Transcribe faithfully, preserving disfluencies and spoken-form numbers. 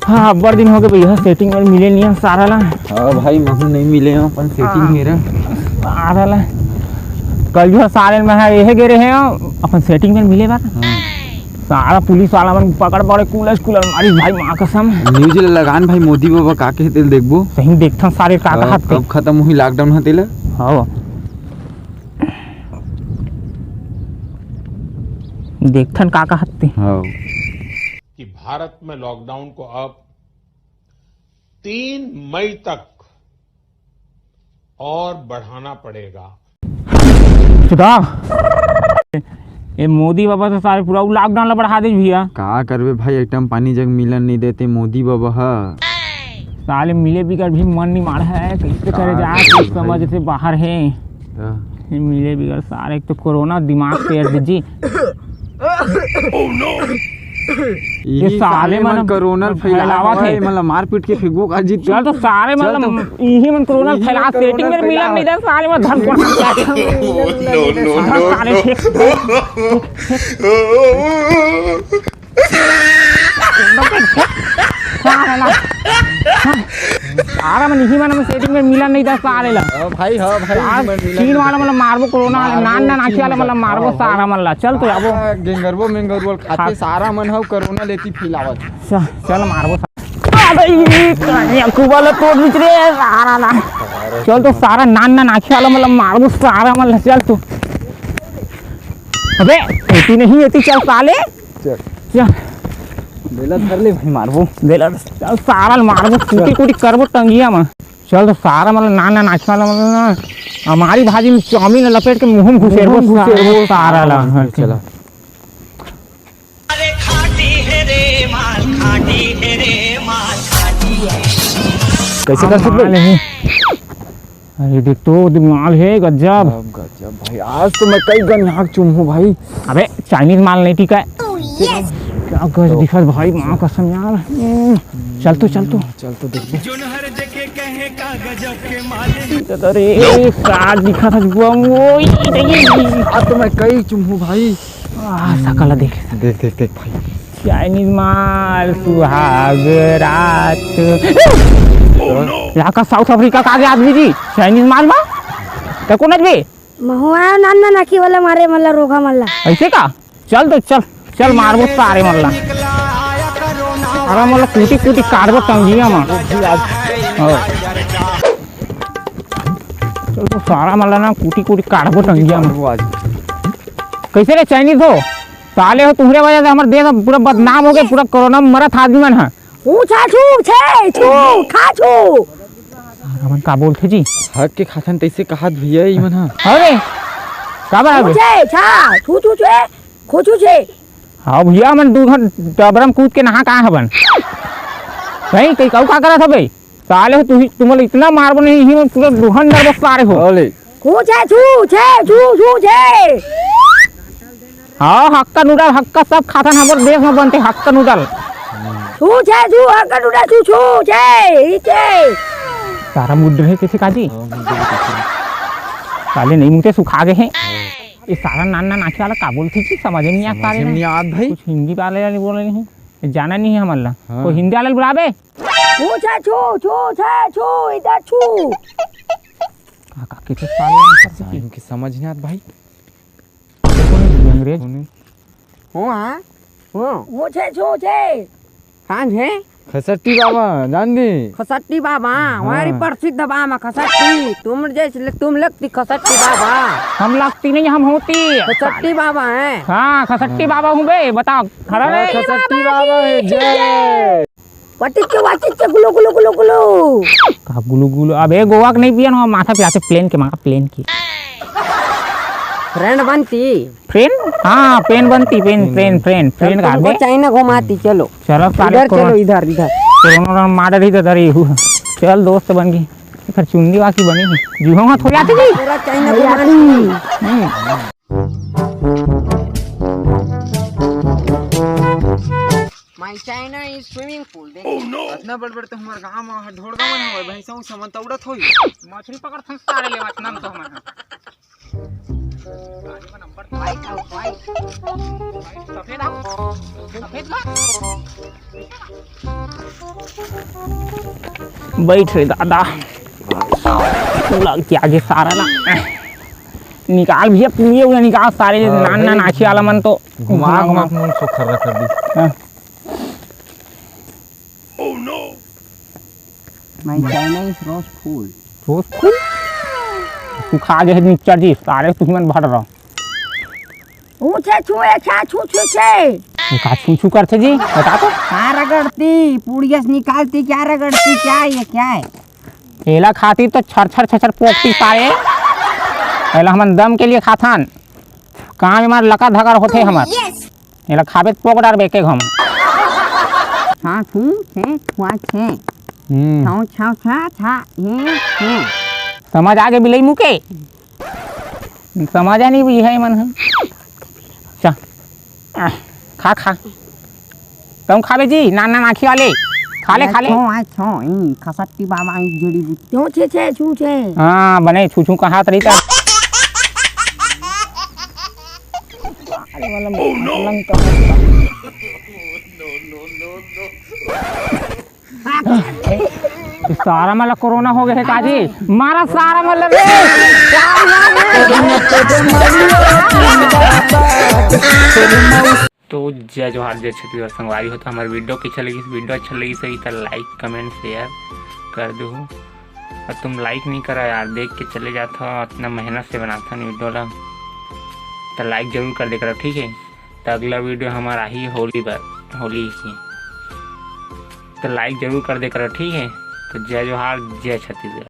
हाँ, अब्बड़ दिन हो गए भैया, सेटिंग में मिले नहीं है सारा ला। हाँ भाई, महू नहीं मिले हो अपन सेटिंग हाँ। मेरा। सारा ला। कल जो सारे में है, यही गिरे हैं अपन सेटिंग में मिले बार। हाँ। सारा पुलिस वाला मन पकड़ पड़े, कुलस कुलर मारी भाई, माँ कसम। न्यूज ले लगान भाई, मोदी बाबा का कहते ले देखबो। सही देखथन सारे का हाँ, कहत थे। कब खत्म हुई लॉकडाउन ह तेला? हाँ। देखथन का कहत थे। हाँ। कि भारत में लॉकडाउन को अब तीन मई तक और बढ़ाना पड़ेगा। सुधा, ये मोदी बाबा तो सारे पूरा लॉकडाउन ला बढ़ा दे भैया। का करबे भाई, एक टाइम पानी जग मिलन नहीं देते मोदी बाबा ह। साले मिले बिगर भी मन नहीं मार है, कैसे करे का जाए, करबे कुछ समझ भाई? से बाहर है। हाँ। ये मिले बिगर सारे, एक तो कोरोना दिमाग पे अड़ जी। ये इही साले साले मन मन कोरोना फैलावत फैलावत हे। हे। मतलब मारपीट के फेंकबो का जी। चल तो सारे चल मतलब तो। इही मन कोरोना इही फैला, मन कोरोना सेटिंग में मिला फैलावत। नहीं दे साले मन धन कोना। No, no, no, सारे no। ठीक। सारा मन इही मन सेटिंग में मिला नहीं दे सारे ला। हाँ भाई, हाँ भाई, सार इही मन मिला चीन नहीं वाला दे। मतलब मारबो, कोरोना वाला मारबो, नान नान आखी चीन वाला मतलब वाला। मारबो, हाँ। सारा मन ला। चल तो जाबो। हाँ, गेंगरबो मेंगरबो खाते हाँ। सारा मन हव कोरोना लेती फैलावत। चल, चल मारबो सारा। अबे, ई कनिया कुबल तो बीच रे, सारा ना। चल तो सारा नान नान आखी वाला मतलब मारबो सारा मन ला, चल तो। अबे, एती नहीं, एती चल साले। चल। चल। बेला धर ले भाई, मारबो। बेला, चल सारा ल मारबो, कुटी कुटी करबो टंगिया में। चल तो सारा मतलब नान नान आखी वाला मतलब ना, हमारी भाजी में चाउमीन लपेट के मुंह में घुसेरबो, मुंह में घुसेरबो सारा ला। हाँ, चला। कैसे कर सकते? माल हे। अरे देख तो, दिमाग हे गजब। गजब, गजब भाई, आज तो मैं कई गन यहाँ चुम हूँ भाई। अबे, चाइनीज माल नहीं टिका है। क्या गज दिखत भाई, माँ कसम यार। हम्म, चल तो, चल तो। चल तो देख ले। अरे, का दिखत है जुआ, ओई, नहीं। आज तो मैं कई चुम हूँ भाई। आ, सकल देख। देख, देख, देख भाई। चाइनीज माल सुहाग रात। यहाँ का साउथ अफ्रीका का आगे आदमी जी? चाइनीज माल मा? ते कोन आदमी? महुआ नान नान आखी वाला मारे मल्ला रोघा मल्ला। ऐसे का? चल तो चल, चल मारबो सारे मल्ला। अरे मल्ला कुटी कुटी काटबो टंगिया मा। हो। चल तो सारा मल्ला ना कुटी कुटी काटबो टंगिया मा। कैसे रे चाइनीज हो? साले हो, तुम्हरे वजह से हमर देश अब पूरा बदनाम हो गया, पूरा कोरोना में मरत आदमी मन ह। ऊ छा छू, छे छू, खा छू। हमन का बोलथे जी? हक के खाथन तैसे कहात भैया ई मन ह। अरे, का बात छू है? छे छा, छू छू छे, खो छू छे। हाँ भैया, हमन दू घन डबरा में कूद के नहा कहाँ हवन? कहीं, कहीं कहू का करत हबे? साले हो, तुही, तुमन इतना मारबो नहीं, इही में पूरा दुहन डरबो सारे हो। अरे। छू छे छू, छे छू छू छे। हाँ, हक्का नूडल, हक्का सब खाथन, हमर देश में बनते हक्का नूडल। छू छे छू, हक्का नूडल छू छू छे, ई छे। सारा मुद्दे है किसी का जी? साले नहीं मुझे सुखा गए हैं। ये सारा नान नान आँखें वाला का बोलथे जी, समझ में नहीं आता समझ में नहीं आत भाई। कुछ हिंदी वाले नहीं बोले नहीं, जाना नहीं है हमन ला। हाँ। कोई हिंदी वाले बुलाबे। छू छे छू, छू छे छू, इधर छू। का, का, किसे साले में करथे जी? इनके समझ नहीं आत भाई। अंग्रेज। हो हाँ। हो। वो छे छू छे। कहाँ छे? खसट्टी बाबा, जान दी। खसट्टी बाबा, हाँ। हमारी प्रसिद्ध बाबा खसट्टी। तुम जैसे, तुम लगती खसट्टी बाबा। हम लगती नहीं, हम होती। खसट्टी बाबा है। हाँ, खसट्टी बाबा हूँ बे, बताओ। खड़ा हाँ, रे। खसट्टी बाबा है, जय। वटिच्चे, वटिच्चे, गुलू, गुलू, गुलू, गुलू। का गुलू, गुलू? अबे, गोवा के नहीं पियन, वहाँ माथा पिराथे प्लेन के, माँ प्लेन के। फ्रेंड बनती। फ्रेंड? हाँ, पेन बनती, pen, pen, friend, friend, friend का तुमको बे? चाइना घुमाती, चलो। चलो, साले इधर कोरोना, चलो, इधर, इधर। कोरोना मार रही तो डरी हूँ। चल, दोस्त बन गई। एकर चुंदी वाकी बनी है। जी हाँ, थोड़ी आती जी। पूरा चाइना घुमाती। हम्म। My China is swimming pool, देख। Oh no! इतना बड़ बड़ तो हमारे गांव में है, ढोड़गा में हमारे भैंसा उसा मन तौड़त होई। मछली पकड़थन सारे ले, इतना में तो हमारे। White आओ, white। White, सफेद आओ। सफेद बा। बैठ रे दादा। लग के आगे सारा ना। निकाल भैया, पूरे उरे निकाल सारे। हाँ, नान नान आँखी वाला मन तो घुमा घुमा घुमा। के मन सुखर कर दी। हाँ। My China is rose फूल। रोज फूल? तू खा गए निच्चर जी, सारे तुझ मन भर रहा। ऊंचे छुए छा छू छू छे। वो का छू छू करथे जी? बता तो। का रगड़ती, पुड़ियस निकालती, क्या रगड़ती, क्या ये क्या है? एला खाती तो छर छर छर छर पोकती सारे। एला हमन दम के लिए खाथन। काम एमा लकर धकर होथे हमर। एला खाबे त पोक डारबे के घम। छा छू छे छुआ छे। हम्म। छाऊ छाऊ छा छा हे हे। समझ आगे बिलई मुके। समझ आ नहीं भी है मन है। चा। खा खा। तुम खाबे जी, नान नान आँखी वाले। खा ले, खा ले। छो, आ छो, ई खसट्टी बाबा, ई जड़ी बूटी। छो, छे, छे, छू, छे। हाँ, बने छू छू कहात रही त। सारा मला कोरोना हो गए है काजी। मारा सारा मला रे। तो जय जोहार, जय छत्तीसगढ़ संगवारी हो। तो हमारे वीडियो कैसे लगी, वीडियो अच्छा लगी सही तो लाइक, कमेंट, शेयर कर दो। और तुम लाइक नहीं करा यार, देख के चले जात हो, इतना मेहनत से बनाता नहीं वीडियो ला, तो लाइक जरूर कर दे करो, ठीक है। तो अगला वीडियो हमारा ही होली पर, होली की, तो लाइक जरूर कर दे करो, ठीक है। तो जय जोहार, जय छत्तीसगढ़।